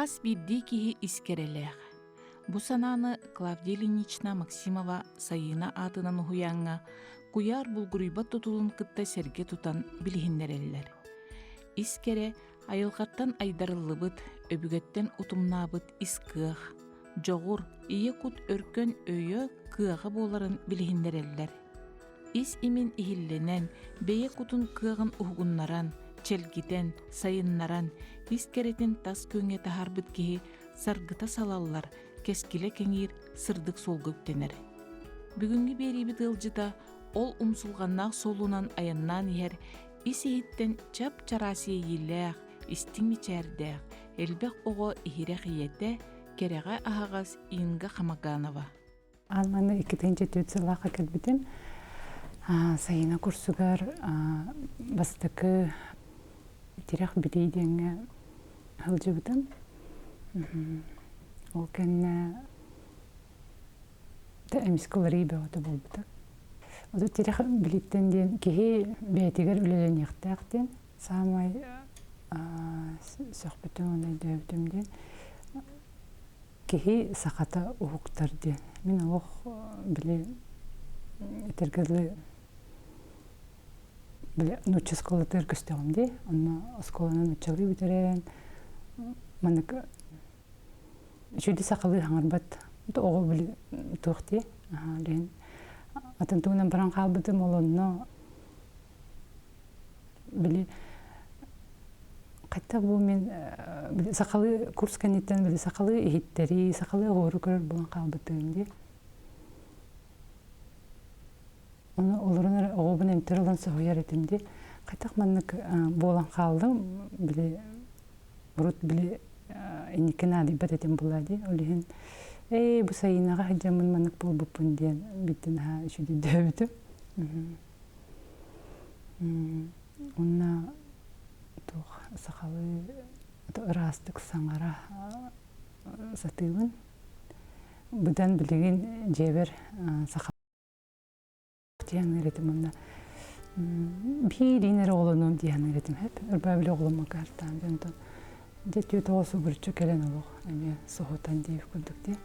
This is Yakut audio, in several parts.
Хас биирдии киһи ис кэрэлээх. Бу санааны Клавдия Ильинична Максимова Сайыына аатынан уһуйааҥҥа куйаар булгуруйбат тутулун кытта сэргэ тутан билиһиннэрэллэр. Ис кэрэ айылҕаттан айдарыллыбыт, өбүгэттэн утумнаабыт ис кыах, дьоҕур, ийэ кут өркөн өйө кыаҕа буоларын билиһиннэрэллэр. Ис имин иһиллэнэн, бэйэ кутун кыаҕын уһугуннаран, чэлгитэн, сайыннаран, ис кэрэтин тас күөҥҥэ таһаарбыт киһи саргыта салаллар, кэскилэ кэҥиир, сырдык суолга үктэнэр. Бүгүҥҥү биэриибит ыалдьыта ол умсулҕаннаах суолунан айаннаан иһэр ис-иһиттэн чап-чараас иэйиилээх, истиҥ мичээрдээх, элбэх оҕо иһирэх ийэтэ, кэрэҕэ аһаҕас Инга Хамаганова. Алманы 2004 сыллаахха кэлбитим. Сайына курсугар бастакы тирэх билии диэҥҥэ сылдьыбытым. Ол кэннэ эмискэ уларыйыы бөҕөтө буолбута. Ото тирэх билииттэн диэн киһи бэйэтигэр үлэлэниэхтээх диэн саамай сөхпүтүм уонна өйдөөбүтүм диэн Киһи сахата уһуктар диэн. Мин олох били этэргэ дылы били нуучча оскуолатыгар көстөҕүм дии. Онно оскуоланы нууччалыы бүтэрэн маннык үчүгэй сахалыы хаҥарбат оҕо били туох дии лиһин атын тугунан баран хаалбытым ол онно били хайдах бу мин били сахалыы курс кэнниттэн били сахалыы иһиттэри сахалыы оһуору көрөр буолан хаалбытым дии ону олорон эрэ оҕобун эмтэр ылан соһуйар этим дии хайдах маннык буолан хааллым били урут били инники наадыйбат этим буолла дии ол иһин эй бу сайынаҕа сылдьаммын маннык буолбуппун диэн бүттэн аһаа үчүгэйдөөбүтүм Уонна туох сахалыы ыраастык саҥара сатыыбын. Быдан билигин дьиэбэр саха диэн этим уонна биириин эрэ оҕолонуом диэн этим хэп ырбаа били оҕоломмокко каартаан дьонтон дьэ түөрт оҕо субуруччу кэлэн олох эмиэ соһутан диэбит курдук дии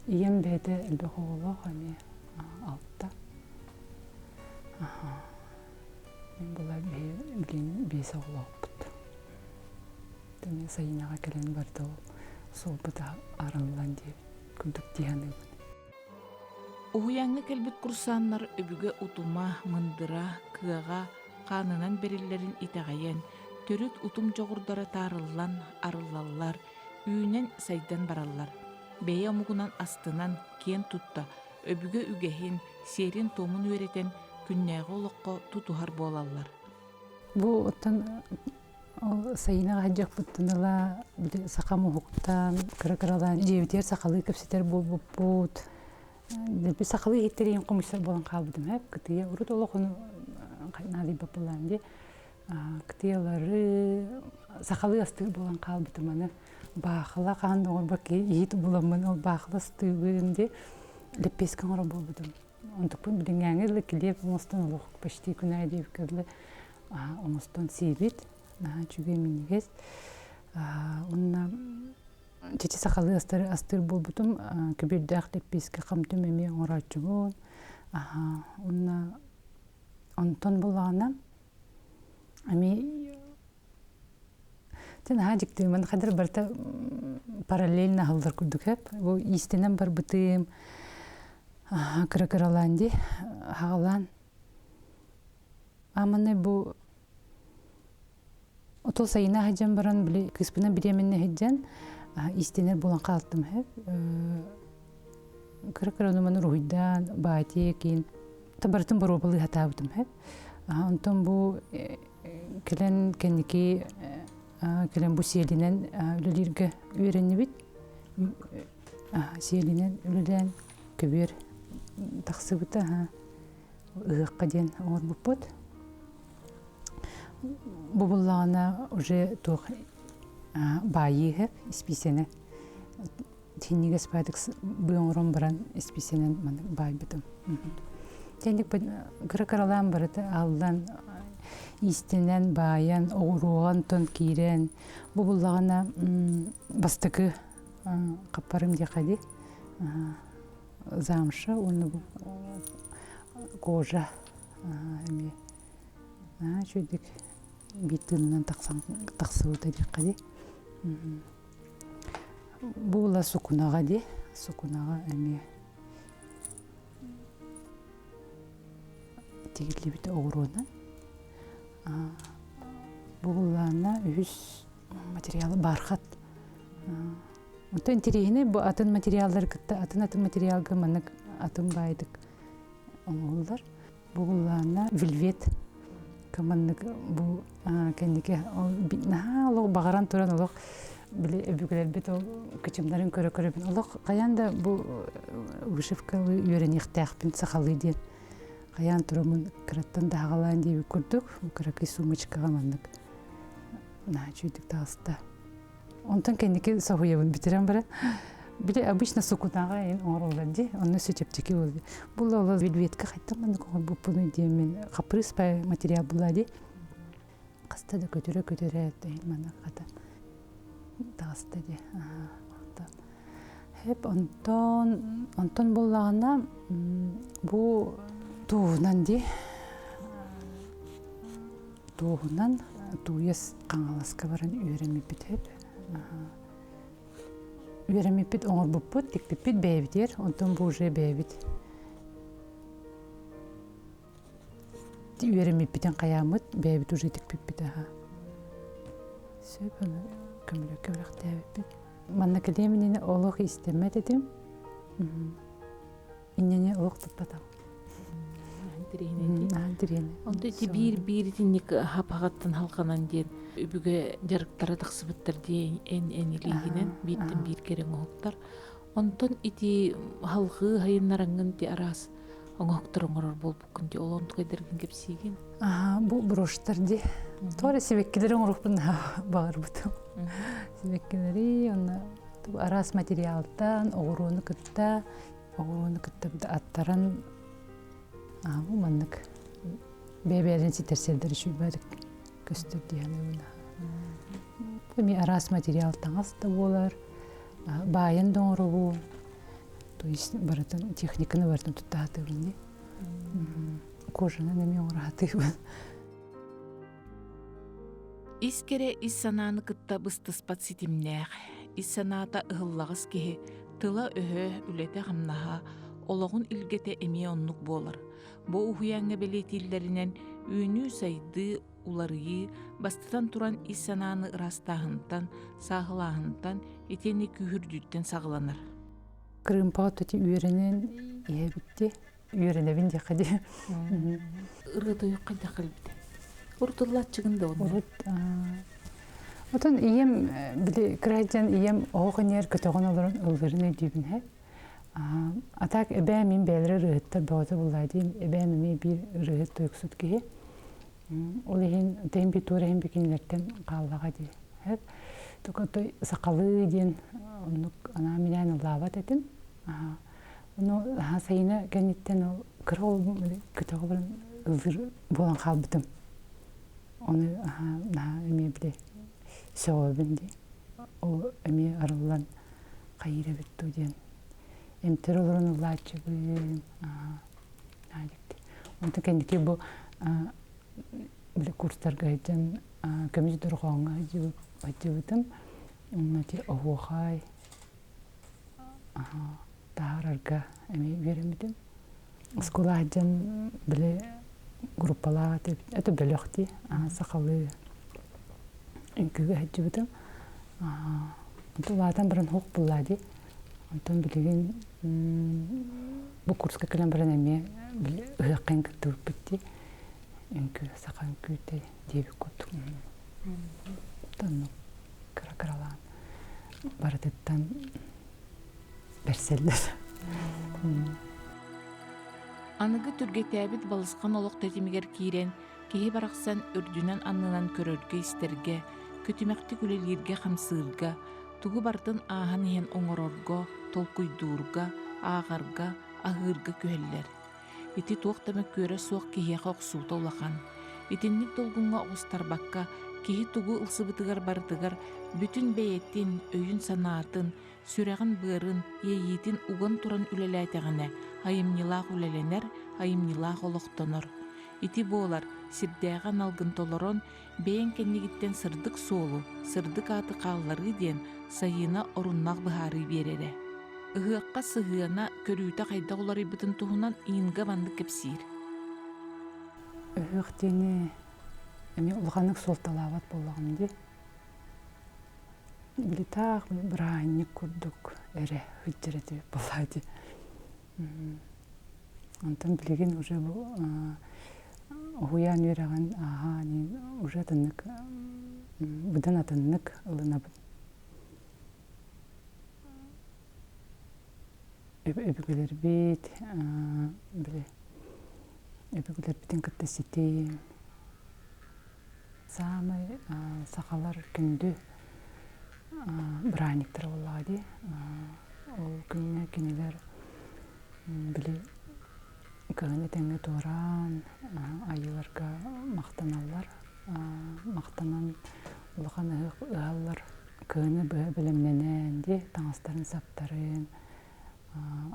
Ийэм бэйэтэ элбэх оҕолоох эмиэ алта. Мин була билигин биэс оҕолоохпут. Эмиэ Сайынаҕа кэлэн барда ол суолбут арыллан диэбит курдук дии саныыбын. Уһуйааҥҥа кэлбит курсааннар өбүгэ утума, мындыра, кыаҕа хаанынан бэриллэрин итэҕэйэн, төрүт утум дьоҕурдара таарыллан, арыллаллар, үүнэн-сайдан бараллар. Бэйэ омугунан астынан, киэн тутта, өбүгэ үгэһин, сиэрин-туомун үөрэтэн, күннээҕи олоххо тутуһар буолаллар. Бу оттон ол сайынаҕа сылдьыахпыттан ыла били сахам уһуктан, кыра-кыралаан дьиэбитигэр сахалыы кэпсэтэр буолбуппут. Дэлби сахалыы иһиттэриин хомуйсар буолан хаалбытым ээ. Кытыйа урут олох ону наадыйбат буоллаҕым дии. Кытыйалары сахалыы астыыр буолан хаалбытым аны баахыла хаһан да оҥорбот иһит буламмын ол баахыла астыыбын дии лэппиэскэ оҥорор буолбутум онтукпун билиҥҥээҥи дылы килиэп оҥостон олох почти күн аайы диэбиккэ дылы оҥостон сиибит наһаа үчүгэй минньигэс уонна чичи сахалыы астыыр буолбутум көбүөрдээх лэппиэскэ хамтым эмиэ оҥорооччубун уонна онтон буллаҕына Ами наһаа дьиктибин маны хадыр барыта параллельно аһыллар курдук сөп. Бу иистэнэн барбытым кыра-кыралаан дии аһаҕалаан. Аманы бу отол сайына сылдьан баран били кыыспынан бириэмэннэ сылдьан иистэнэр буолан хаалтым сөп. Кыра-кыра ону маны уруһуйдаан баатиэ киин барытын боруобалыы сатаабытым сөп. Онтон бу кэлэн кэнники кэлэн бу сиэлинэн үлэлииргэ үөрэннибит. Сиэлинэн үлэлээн көбүөр тахсыбыта ыһыахха диэн оҥорбуппут. Бу буллаҕына уже туох баайыы испиисэнэ Синньигэс баайдык быа оҥорон баран исписэнэн маннык баайбытым. Тэнник кыра-кыралаан барыта ааллан. иистэнэн, баайан, оҕуруоҕа онтон киирэн, бу буллаҕына бастакы хаппарым диэххэ дии замша уонна бу кожа эмиэ наһаа үчүгэйдик биир тыынынан тахсан тахсыбыта диэххэ дии бу була сукунаҕа дии сукунаҕа эмиэ тигиллибит оҕуруонан бу буллаана үһүс материалы бархат Онтон интэриэһинэй бу атын материаллары кытта атын-атын материалга маннык атын баайдык оҥоһуллар. Бу буллаана вельвет маннык бу кэнники наһаа олох баҕаран туран олох били өбүгэлэрбит ол кычымнарын көрө-көрөбүн олох хайаан да бу вышивкалыы үөрэниэхтээхпин сахалыы диэн хайаан тураммын кыраттан да аҕалаан диэбит курдук кыракый сумочкаҕа маннык наһаа үчүгэйдик таҕыста. Онтон кэнники соһуйабын бүтэрэн баран били обычно сукунаҕа эн оҥороллор дии онно өссө чэпчэки буолла була ол вельветка хайтан маннык оҥорбуппунуй диэммин хаппырыыс материал була дии хаста да көтүрэ көтүрэ манна хата таҕыста дии Хэп онтон онтон буллаҕына бу туоһунан дии туоһунан тууйас Хаҥаласка баран үөрэммиппит сөп. Үөрэммиппит оҥорбуппут, тикпиппит бэйэбитигэр, онтон бу уже бэйэбит үөрэммиппитин хайааммыт бэйэбит уже тикпиппит аха. Сөп аны көмөлөккө бэлэхтээбиппит. Манна кэлиэм иннинэ олох истэммэт этим. Инньэни олох туппатах. Онто ити биир-биир итинник хапаҕаттан халҕанан диэн үбүгэ дьарыктара тахсыбыттар диэн эн эн илиигинэн бииртэн биир кэрэ оҥоһуктар. Онтон ити халҕыы хайыннараҥҥын ти араас оҥоһуктар оҥорор буолбуккун ди ол онтукайдаргын кэпсиигин. Аха бу брошьтар ди. Тоҕо сибэккилэри оҥоруохпун баҕарбытым. Сибэккилэри онно араас материалтан оҕуруону кытта Оҕону кытта аттаран бу маннык бэйэ-бэйэлэрин ситэрсэллэр үчүгэйдик көстөр дии саныыбын. Эми араас материал таҥас да буолар, баайан да оҥоробун, то есть барытын техниканы барытын тутта сатыыбын дии. Кожанан эмиэ оҥоро сатыыбын. Ис кэрэ ис санааны кытта быстыспат ситимнээх, ис санаата ыһыллаҕас киһи тыла-өһө, үлэтэ-хамнаһа, олоҕун илгэтэ эмиэ оннук буолар. Бу уһуйааҥҥа бэлиэтииллэринэн үүнүү-сайдыы, уларыйыы, бастатан туран ис санааны ыраастааһынтан, сааһылааһынтан итиэннэ күүһүрдүүттэн саҕаланар. Кырыымпаҕа төти үөрэнэн иһэбитти үөрэнэбин диэххэ дии. Ырыа тойук хайдах кэлбитэ? Урут ыллааччыгын да онно? Урут Отон ийэм били кыра дьон ийэм оһох иннигэр көтөҕөн олорон ыллыырын өйдүүбүн һэ. А так эбээм мин бэйэлэрэ ырыаһыттар бөҕөтө буллаа диим. Эбээм эмиэ биир ырыаһыт тойуксут киһи. Ол иһин тэйим би туора иһин би кинилэртэн хааллаҕа дии. Һэп. Только той сахалыы диэн оннук анаан-минээн ыллаабат этим. Ону сайына кэнниттэн ол кыра уолум көтөҕө баран ыллыыр буолан хаалбытым. Ону наһаа эмиэ били сөҕөбүн дии. Ол эмиэ арыллан хайыыр эбит дуу диэн. Эмтэр олорон ыллааччыбын. Наһаа дьикти. Онтон кэнники бу били курстарга сылдьан көмүс дорҕооҥҥо сылдьыбытым. Онно ити оһуохай таһаарарга эмиэ үөрэммитим. Оскуола сылдьан били группалаах этибит, это бөлөх дии, сахалыы үҥкүүгэ сылдьыбытым. Онтон улаатан баран суох буолла дии. Онтон билигин бу курска кэлэн баран эмиэ били ыһыахха кыттыбыппыт дии. Үҥкүү, саха үҥкүүтэ диэбит курдук. Оннук кыра-кыралаан барытыттан бэрсэллэр. Аныгы түргэтээбит балысхан олох тэтимигэр киирэн, киһи барахсан үрдүнэн-аннынан көрөргө-истэргэ, көтүмэхтик үлэлииргэ-хамсыырга, тугу барытын ааһан иһэн оҥорорго, толкуйдуурга, ааҕарга, аһыырга күһэллэр. Ити туох да мөккүөрэ суох киһиэхэ охсуута улахан. Итинник долгуҥҥа оҕустарбакка, киһи тугу ылсыбытыгар барытыгар бүтүн бэйэтин, өйүн-санаатын, сүрэҕин-быарын, иэйиитин уган туран үлэлээтэҕинэ, айымньылаах үлэлэнэр, айымньылаах олохтонор. Ити буолар, сирдээҕи аналгын толорон, бэйэҥ кэннигиттэн сырдык суолу, сырдык ааты хаалларыы диэн Сайыына оруннаах быһаарыы биэрэрэ. Ыһыахха сыһыана, көрүүтэ хайдах уларыйбытын туһунан Инга маннык кэпсиир. Ыһыах диэни эмиэ улаханнык суолталаабат буоллаҕым дии. Били таах бырааһынньык курдук эрэ сылдьар этибит буоллаа дии. Онтон билигин уже бу уһуйаан үөрэҕин ааһаан уже атыннык быдан атыннык ылынабын. Өбүгэлэрбит били өбүгэлэрбитин кытта ситим саамай сахалар күндү бырааһынньыктара буоллаҕа дии. Ол күҥҥэ кинилэр били кыһын этэҥҥэ туораан айыыларга махтаналлар. Махтанан улахан ыһыах ыһаллар. Кыһыны быһа бэлэмнэнэн дии таҥастарын-саптарын,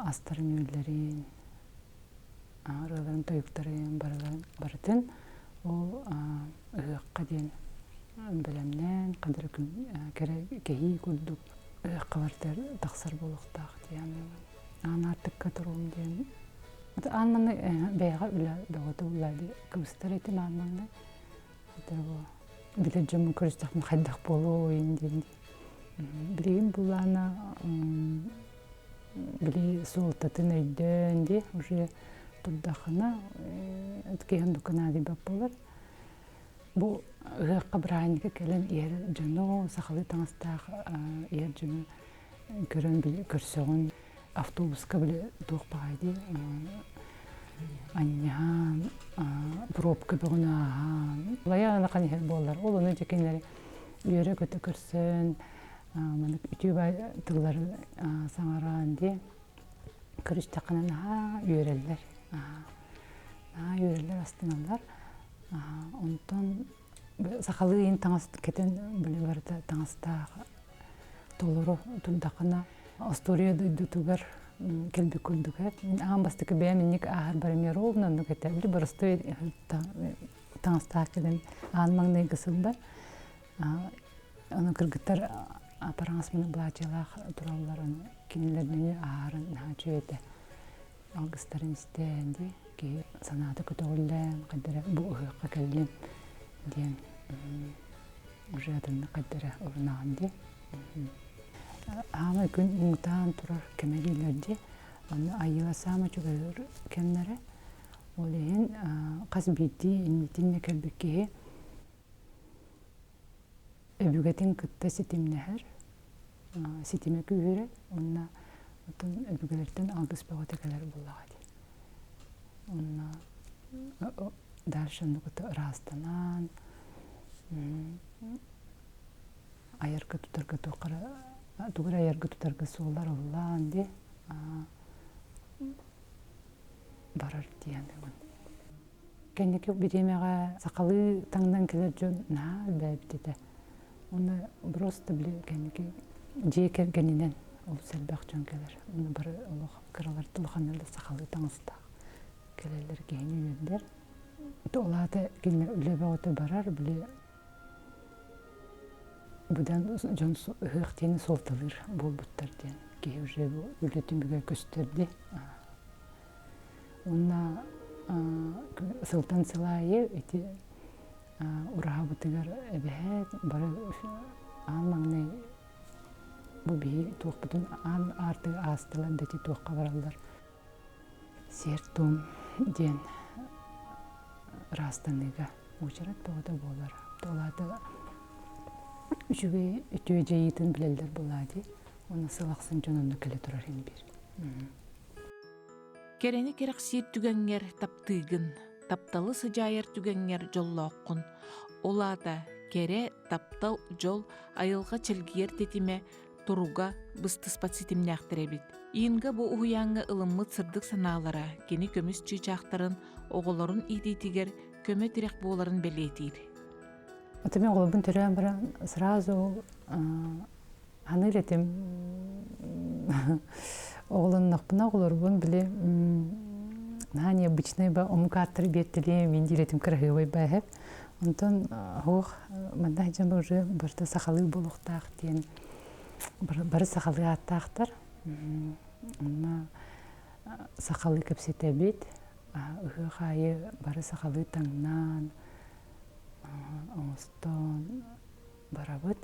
астарын-үөллэрин ырыаларын тойуктарын барыларын барытын ол ыһыахха диэн бэлэмнээн хадары күн кэрэ кэһии курдук ыһыахха барытыгар тахсар буолуохтаах диэн аан аартыкка туруом диэн аан маҥнай бэйэҕэ үлэ бөҕөтө уллаа дии кыбыстар этим аан маҥнай билэр дьоммун көрүстэхпинэ хайдах буолуой диэн билигин буллаана били суолтатын өйдөөн дии уже турдахына киһи оннукка наадыйбат буолар. Бу ыһыахха бырааһынньыкка кэлэн иһэр дьону, сахалыы таҥастаах иһэр дьону көрөн били көрсөҕүн. Автобуска били туох баҕай дии анньаһан, пробка бөҕөнү ааһан, лайаан иһэр буоллар, ол ону дьэ кинилэри үөрэ-көтө көрсөн маннык үтүө баай тыллары саҥараан дии көрүстэххинэ наһаа үөрэллэр наһаа үөрэллэр астыналлар онтон сахалыы иин таҥас кэтэн били барыта таҥастаах толору турдаххына остуоруйа дойдутугар кэлбит курдук аан бастакы бэйэм инник ааһар барым ровно оннук этэ били боростуой таҥастаах кэлэн аан маҥнайгы сылбар Аны кыргыттар апараҥас маны былаачыйалаах тураллар, аны кинилэрдини ааһарын наһаа үчүгэй этэ. Алгыстарын истэн дии, киһи санаата көтөҕүллэн, хайда эрэ бу ыһыахха кэллим диэн уже атыннык хайда эрэ ылынаҕын дии. Аамай күн муҥутаан турар кэмэ дииллэр дии. Онно айыыла саамай үчүгэй кэмнэрэ. Ол иһин хас биирдии иннитиннэ кэлбит киһи Өбүгэтин кытта ситимнэһэр, ситимэ күүһүрэр уонна оттон өбүгэлэртэн алгыс бөҕөтө кэлэр буоллаҕа дии. Онно дальше оннук ыраастанан, айарга тутарга туохха эрэ тугу эрэ айарга тутарга суоллар ыллаан дии барар диэн Кэнники бириэмэҕэ сахалыы таҥнан кэлэр дьон наһаа элбээбит этэ. Уонна просто били кэнники дьиэ кэргэнинэн олус элбэх дьон кэлэр. Уонна бары олох кыралар да улаханнар да сахалыы таҥастаах кэлэллэр киһини үөрдэр. Ол аата кинилэр үлэ бөҕөтө барар, били быдан дьон ыһыах диэни суолталыыр буолбуттар диэн киһи уже бу үлэ түмүгэ көстөр дии. Уонна сылтан сыл аайы ити ураһабытыгар эбэһээт бары аан маҥнай бу биһи туохпутун аан аартыгы аастылар да ити туохха бараллар сиэр-туом диэн ыраастаныыга уочарат бөҕөтө буолар. Ол аата үчүгэй үтүө дьайыытын билэллэр буолаа дии. Уонна сыл ахсын дьон онно кэлэ турар ини биир. Кэрэни кэрэхсиир түгэҥҥэр таптыыгын, тапталы сыдьаайар түгэҥҥэр дьоллооххун. Ол аата кэрэ, таптал, дьол, айылҕа чэлгийэр тэтимэ, туруга быстыспат ситимнээхтэр эбит. Инга бу уһуйааҥҥа ылыммыт сырдык санаалара кини көмүс чыычаахтарын оҕолорун иитиитигэр көмө-тирэх буоларын бэлиэтиир. Это мен оҕолорбун төрөөн баран сразу ханыыр этим оҕолоннохпуна оҕолорбун били наһаа необычный ба омук ааттары биэртэлиэм мин диир этим кыраһыабай бааһып онтон оһох манна дьон уже барыта сахалыы буолуохтаах диэн бары сахалыы ааттаахтар онно сахалыы кэпсэтэбит ыһыах аайы бары сахалыы таҥнаан оҥостон барабыт.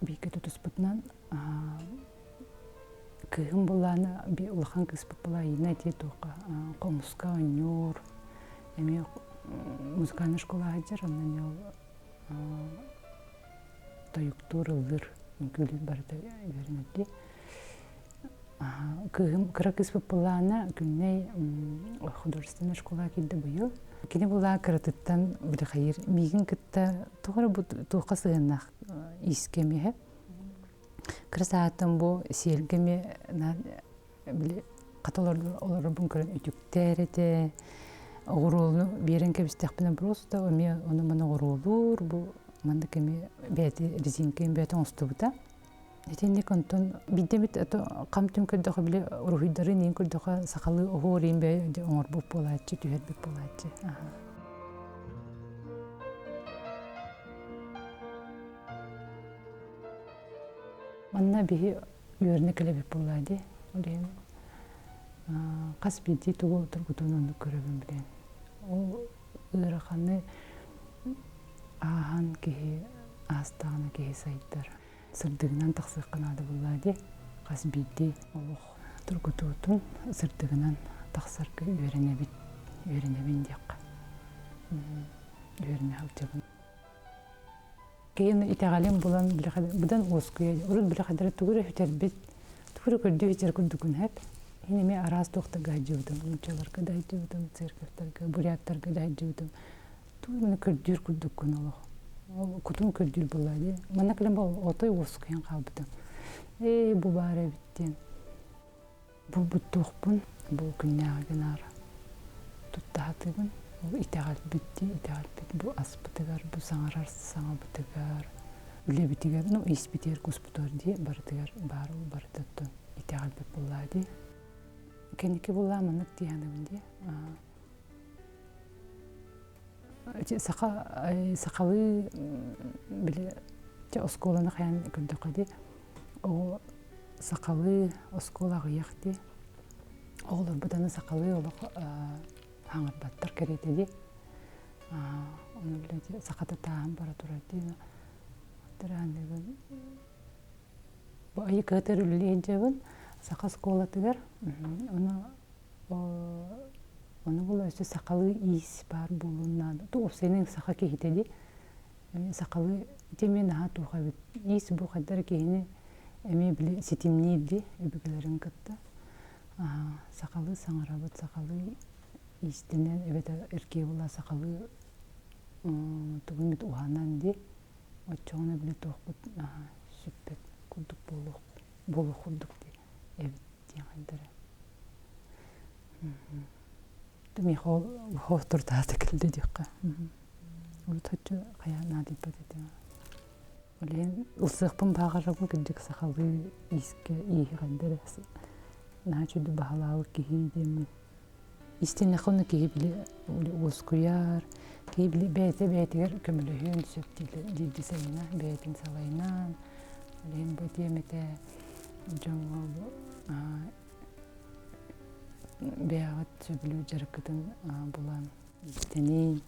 Бииргэ тутуспутунан кыыһым булаана улахан кыыспыт була Инна ити туохха хомуска оонньуур эмиэ музыкальнай школа сылдьар онно ол тойуктуур ыллыыр үҥкүүлүүр барыта үөрэнэрдии Кыыһым кыра кыыспыт былаана Күннэй художественнай школаҕа киирдэ быйыл. Кини былаа кыратыттан били миигин кытта тоҕо эрэ бу туохха сыһыаннаах иискэ эмиэ кыра саатан бу сиэлгэ эмиэ били хата олорорбун көрөн үтүктээр этэ оҕуруолну биэрэн кэбистэхпинэ просто эмиэ ону маны оҕуруолуур бу маннык эмиэ бэйэтэ резинка бэйэтэ оҥостубута Итинник онтон биирдэ эмит хам-түм көрдөхө били уруһуйдарын иин көрдөхө сахалыы оһуор иин бэйэ оҥорбут буолааччы, түһэрбит буолааччы. Манна биһи үөрэнэ кэлэбит буоллаа дии. Ол иһин хас биирдии тугу тургутун оннук көрөбүн билэн. Ол ыараханы ааһан киһи аастаҕына киһи сайдар. Сырдыгынан тахсыахха наада буоллаа дии. Хас биирдии олох тургутуутун сырдыгынан тахсарга үөрэнэбит, үөрэнэбин диэххэ. Үөрэнэ сылдьабын. Киһи итэҕэлин булан быдан уоскуйа. Урут билэхадара тугу эрэ сүтэрбит, тугу эрэ көрдүү сылдьар курдукун сөп. Иһин эмиэ араас туохтарга сылдьыбытым. Нууччаларга да сылдьыбытым, церковьтарга, буряттарга да сылдьыбытым. Тугу эмэ көрдүүр курдуккун олох. Ол кутун көрдүүр буоллаа дии. Манна кэлэн бу отой уоскуйан хаалбытым. Ээ, бу баар эбит диэн. Булбуттуохпун бу күннээҕи гынаары тутта сатыыбын. Ол итэҕэлбит дии, итэҕэлбит бу аспытыгар, бу саҥарар саҥабытыгар, үлэбитигэр, ну, испитигэр, куспутугар дии барытыгар баар ол барытыттан итэҕэлбит буоллаа дии. Кэнники буоллаа маннык дии саныыбын дии. Саха сахалыы били оскуоланы хайаан көрдөххө дии оҕо сахалыы оскуола аҕыйах дии оҕолорбут аны сахалыы олох хаҥарбаттар кэриэтэ дии ону били сахата тааһан бара турар дии тыраанныыбын бу айы кыатар үлэлии сылдьабын саха оскуолатыгар ону Ону була өссө сахалыы иис баар буолуон наада. Ту уопсайынан саха киһитэ дии. Сахалыы ити эмиэ наһаа туох эбит. Иис бу хайдах киһини эмиэ били ситимниир дии өбүгэлэрин кытта. Сахалыы саҥарабыт, сахалыы иистэнэн эбэтэр эркиэ була сахалыы тугун эмит уһанан дии. Оччоҕуна били туохпут сүппэт курдук буолуох буолуох курдук дии эбит диэн хайдара. Миэхэ ол хотордоото кэллэ диэххэ. Урут оччо хайаан наадыйбат этим. Ол иһин ылсыахпын баҕарабын кырдьык сахалыы иискэ ииһи ханна эрэ наһаа үчүгэй баһылаабыт киһи диэммин. Истиннэххэ онно киһи били уоскуйар, киһи били бэйэтэ бэйэтигэр көмөлөһүөн сөп диирдии санана, бэйэтин салайынан. Ол иһин бу тиэмэтэ дьоҥҥо бу бэйэҕит сөбүлүүр дьарыккытын булан иистэниҥ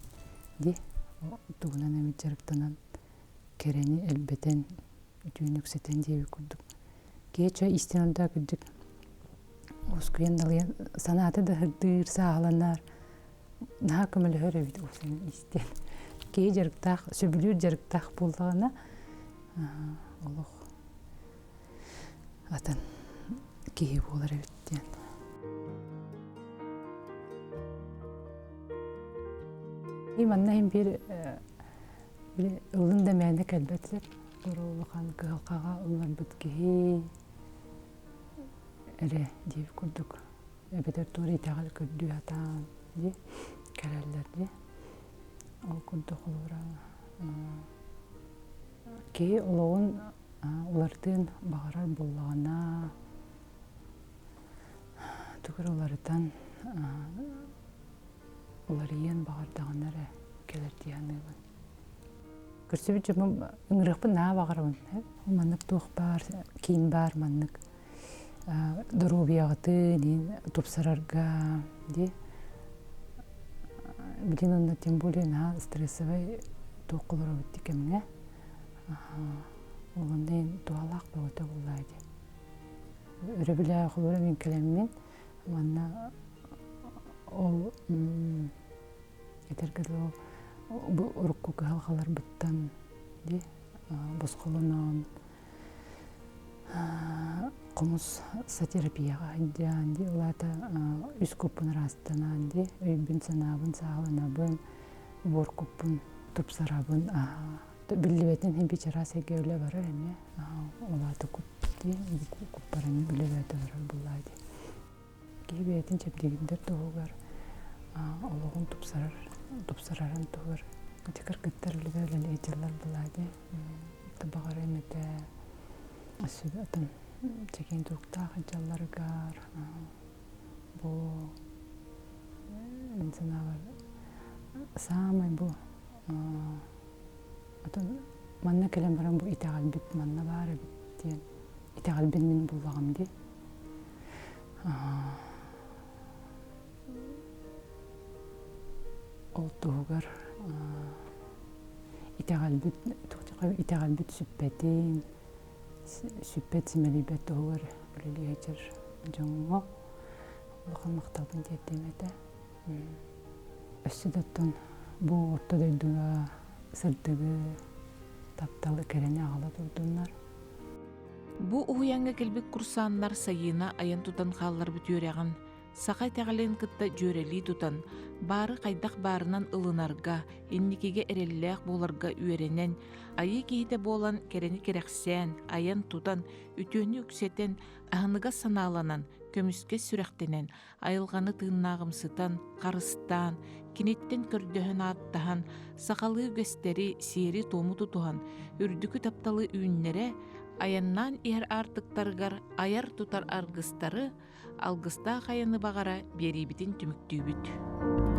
дии тугунан эмит дьарыктанан кэрэни элбэтэн үтүөнү үксэтэн диэбит курдук киһи чэ истэн онтоо кырдьык уоскуйан налыйан санаата да сырдыыр сааһыланар наһаа көмөлөһөр эбит уопсайынан истэн киһи дьарыктаах сөбүлүүр дьарыктаах буоллаҕына олох атын киһи буолар эбит диэн. И манна иһин биир ылын да мээнэ кэлбэт сир. Улахан кыһалҕаҕа ылларбыт киһи эрэ диэбит курдук эбэтэр туора итэҕэл көрдүү сатаан дии. Кэлэллэр дии. Ол курдук холобура киһи олоҕун уларытыан баҕарар буоллаҕына тугу эрэ уларытан уларыйыан баҕардаҕына эрэ кэлэр дии саныыбын. Көрсүбүт дьоммун ыҥырыахпын наһаа баҕарабын. Маннык туох баар, киин баар маннык доруобуйаҕытын тупсарарга дии. Билигин онно тем более наһаа стрессовай туох олоробут дии кэмҥэ. Ол онно туһалаах бөҕөтө буоллаа дии. Өрөбүлээх олоро мин кэлэммин манна ол этэргэ дылы бу урукку кыһалҕаларбыттан дии босхолонон хомус сатерапияҕа сылдьан дии ол аата үс куппун ыраастанан дии өйбүн-санаабын сааһыланабын буор куппун тупсарабын биллибэтин иһин чараас эйгэ үлэ барар эмиэ ол аата куп дии куппар эмиэ үлэ бэйэтэ барар буоллаа дии Киһи бэйэтин чэбдигирдэр туһугар, олоҕун тупсарар, тупсарарын туһугар ити кыргыттар үлэбэ үлэлии дьыллар была дии. Табаҕар эмэтэ өссө атын чэгиэн туруктаах дьалларыгар бу мин санаабар саамай бу атын манна кэлэн баран бу итэҕэлбит манна баар эбит диэн итэҕэлбин мин буллаҕым дии. Ол туһугар итэҕэлбит итэҕэлбит сүппэтин, сүппэт симэлийбэт туһугар үлэлии сылдьар дьоҥҥо улахан махталбын тиэрдиэм этэ. Өссө да оттон бу орто дойдуга сырдыгы, тапталы, кэрэни аҕала турдуннар. Бу уһуйааҥҥа кэлбит курсааннар Сайыына айан-тутан хаалларбыт үөрэҕин саха итэҕэлин кытта дьүөрэлии тутан, баары хайдах баарынан ылынарга, инникигэ эрэллээх буоларга үөрэнэн, айыы киһитэ буолан кэрэни кэрэхсээн, айан-тутан, үтүөнү үксэтэн, аһыныгас санааланан, көмүскэс сүрэхтэнэн, айылҕаны тыыннааҕымсытан, харыстаан, киниттэн көрдөһөн-ааттаһан, сахалыы үгэстэри, сиэри-туому тутуһан, үрдүкү тапталы үүннэрэ, айаннаан иһэр аартыктарыгар айар-тутар аргыстары, алгыстаах айаны баҕара биэриибитин түмүктүүбүт.